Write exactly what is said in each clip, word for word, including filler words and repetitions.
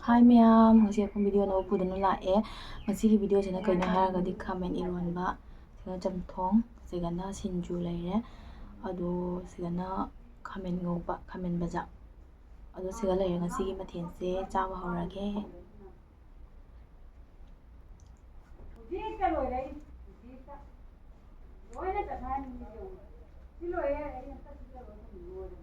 ꯍꯥꯏ ꯃꯌꯥꯝ, ꯉꯁꯤ ꯑꯩꯈꯣꯏ ꯚꯤꯗꯤꯑꯣ ꯑꯅꯧꯕ ꯄꯨꯗꯨꯅ ꯂꯥꯛꯑꯦ꯫ ꯉꯁꯤꯒꯤ ꯚꯤꯗꯤꯑꯣꯁꯤꯅ ꯀꯩꯅꯣ ꯍꯥꯏꯔꯒꯗꯤ ꯈꯥꯃꯦꯟ ꯏꯔꯣꯟꯕ, ꯁꯤꯒꯅ ꯆꯝꯊꯣꯡ, ꯁꯤꯒꯅ ꯁꯤꯡꯖꯨ ꯂꯩꯔꯦ, ꯑꯗꯣ ꯁꯤꯒꯅ ꯈꯥꯃꯦꯟ ꯉꯧꯕ, ꯈꯥꯃꯦꯟ ꯕꯖꯥ꯫ ꯑꯗꯣ ꯁꯤꯒ ꯂꯩꯔꯦ ꯉꯁꯤꯒꯤ ꯃꯊꯦꯜꯁꯦ, ꯆꯥꯕ ꯍꯧꯔꯒꯦ꯫ ꯍꯧꯖꯤꯛꯇ ꯂꯣꯏꯔꯦ, ꯍꯧꯖꯤꯛꯇ ꯂꯣꯏꯅ ꯆꯠꯈ꯭ꯔꯅꯤ꯫ ꯁꯤ ꯂꯣꯏꯔꯦ, ꯑꯩ ꯍꯟꯗꯛ ꯁꯤ ꯂꯣꯏꯔꯦ, ꯂꯣꯏꯔꯦ꯫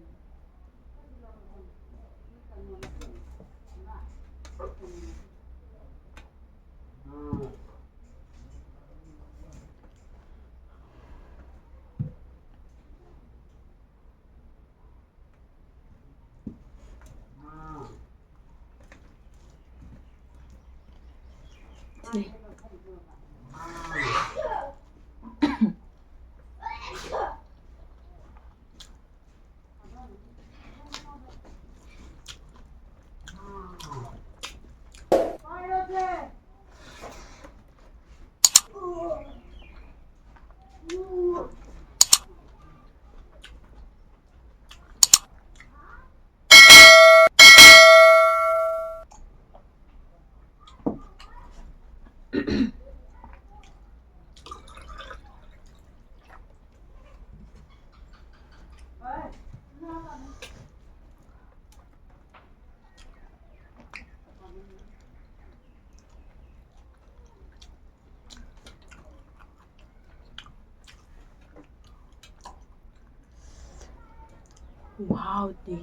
ꯈꯨꯍꯥꯎꯗꯤ꯫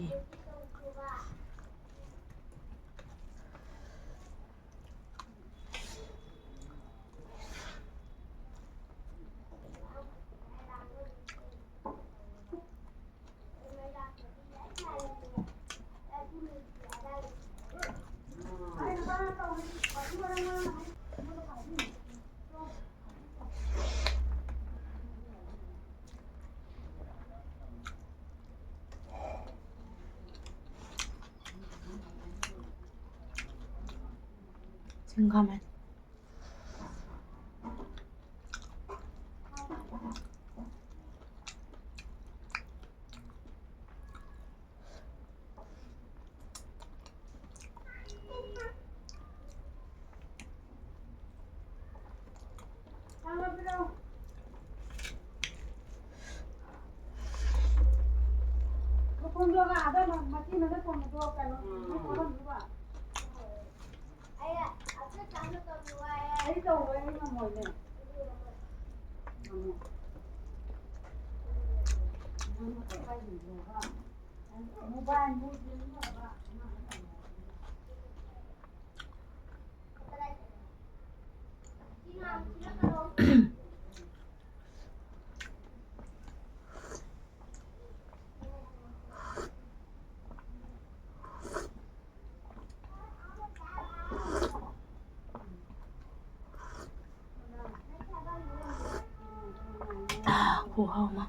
ꯁꯤꯡ ꯈꯥꯃꯦꯟ꯫ ꯁꯤꯅꯒ ꯊꯝꯕꯗꯣ ꯀꯩꯅꯣ, ꯎꯝ꯫ ꯊꯝꯃꯝꯗ꯭ꯔꯣ? ꯑꯩ ꯇꯧꯔꯣꯏ, ꯑꯩ ꯉꯝꯃꯣꯏꯅꯦ꯫ ꯉꯝꯃꯣꯏ꯫ ꯃꯣꯕꯥꯏꯜ ꯃꯨꯠ ꯌꯦꯡꯅꯕ꯫ ꯈꯨꯍꯥꯎ ꯑꯃ꯫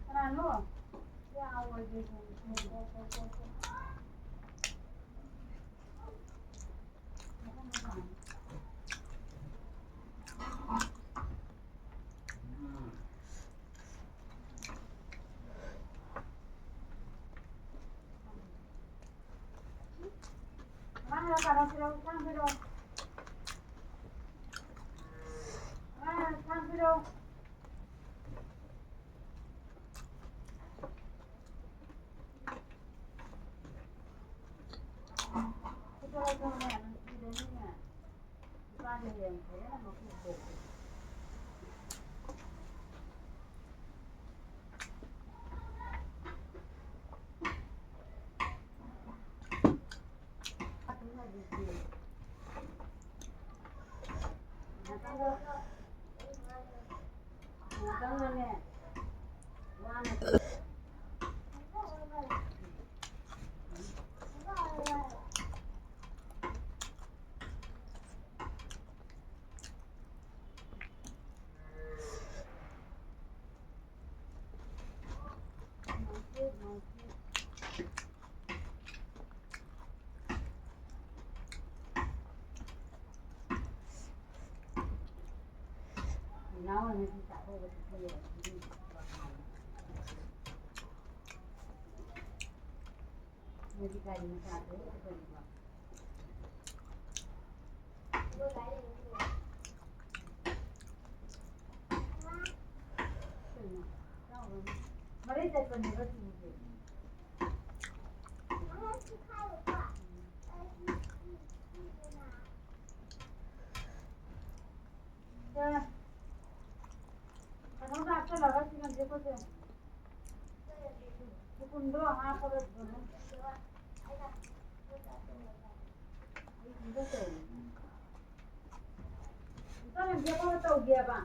ꯀꯅꯥꯅꯣ? ꯏꯅꯥꯎ ꯍꯣꯏꯅ ꯐꯤ ꯁꯥꯕ ꯍꯧꯕꯗꯤ ꯐꯩꯌꯦ, ꯑꯗꯨꯗꯤ ꯃꯣꯏꯗꯤ ꯒꯥꯔꯤ ꯃꯆꯥꯗ ꯂꯩꯕꯅꯤꯀꯣ꯫ ꯃꯔꯩ ꯆꯠꯄꯅꯦꯕ ꯆꯨꯁꯦ꯫ ꯁꯦ, ꯀꯩꯅꯣꯗ ꯍꯥꯞꯆꯜꯂꯒ ꯁꯤꯃꯁꯦ ꯑꯩꯈꯣꯏꯁꯦ ꯁꯣꯏꯕꯨꯝꯗꯣ ꯍꯥꯞꯄꯒ ꯊꯣꯡꯉꯣ꯫ ꯑꯩ ꯁꯤꯗ ꯇꯧꯔꯤ꯫ ꯑꯝꯇ ꯍꯟꯒꯦ, ꯑꯩꯈꯣꯏꯅ ꯇꯧꯒꯦꯕ꯫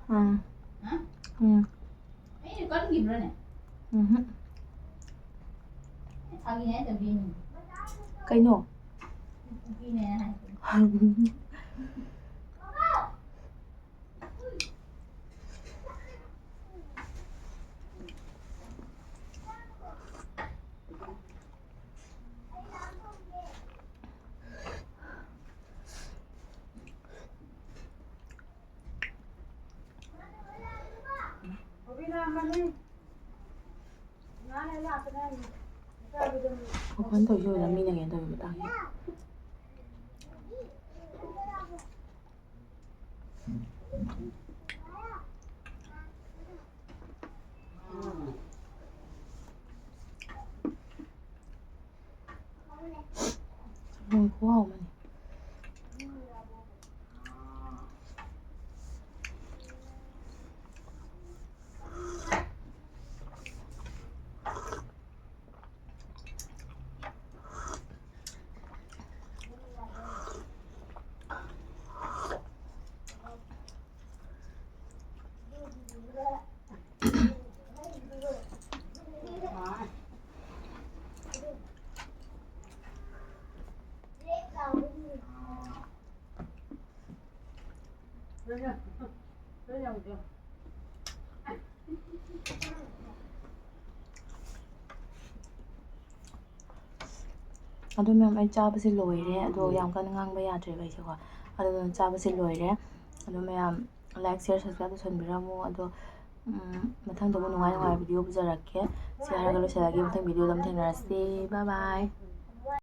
ꯎꯝ꯫ ꯎꯝ꯫ ꯎꯝꯍꯨꯝ꯫ ꯀꯩꯅꯣ? ꯑꯣꯄꯟ ꯇꯧꯁꯤ ꯑꯣꯏꯅ ꯃꯤꯅ ꯀꯩꯅꯣ ꯇꯧꯕ ꯃꯇꯥꯡꯁꯦ꯫ ꯆꯝꯊꯣꯡ ꯈꯨꯍꯥꯎ ꯑꯃꯅꯤ꯫ ꯑꯗꯨ ꯃꯌꯥꯝ, ꯑꯩ ꯆꯥꯕꯁꯦ ꯂꯣꯏꯔꯦ꯫ ꯑꯗꯣ ꯌꯥꯝ ꯀꯟꯅ ꯉꯥꯡꯕ ꯌꯥꯗ꯭ꯔꯦꯕ ꯑꯩꯁꯦꯀꯣ꯫ ꯑꯗꯨꯅ ꯆꯥꯕꯁꯦ ꯂꯣꯏꯔꯦ꯫ ꯑꯗꯣ ꯃꯌꯥꯝ, like, share, subscribe ꯇꯧꯁꯟꯕꯤꯔꯝꯃꯣ꯫ ꯑꯗꯣ, ꯎꯝ, ꯃꯊꯪꯗꯕꯨ ꯅꯨꯡꯉꯥꯏ ꯅꯨꯡꯉꯥꯏꯕ video ꯄꯨꯖꯔꯛꯀꯦ꯫ ꯁꯤ ꯍꯥꯏꯔꯒ ꯂꯣꯏꯁꯤꯜꯂꯒꯦ꯫ ꯃꯊꯪ video ꯗ ꯑꯃꯨꯛ ꯊꯦꯡꯅꯔꯁꯤ꯫ Bye bye꯫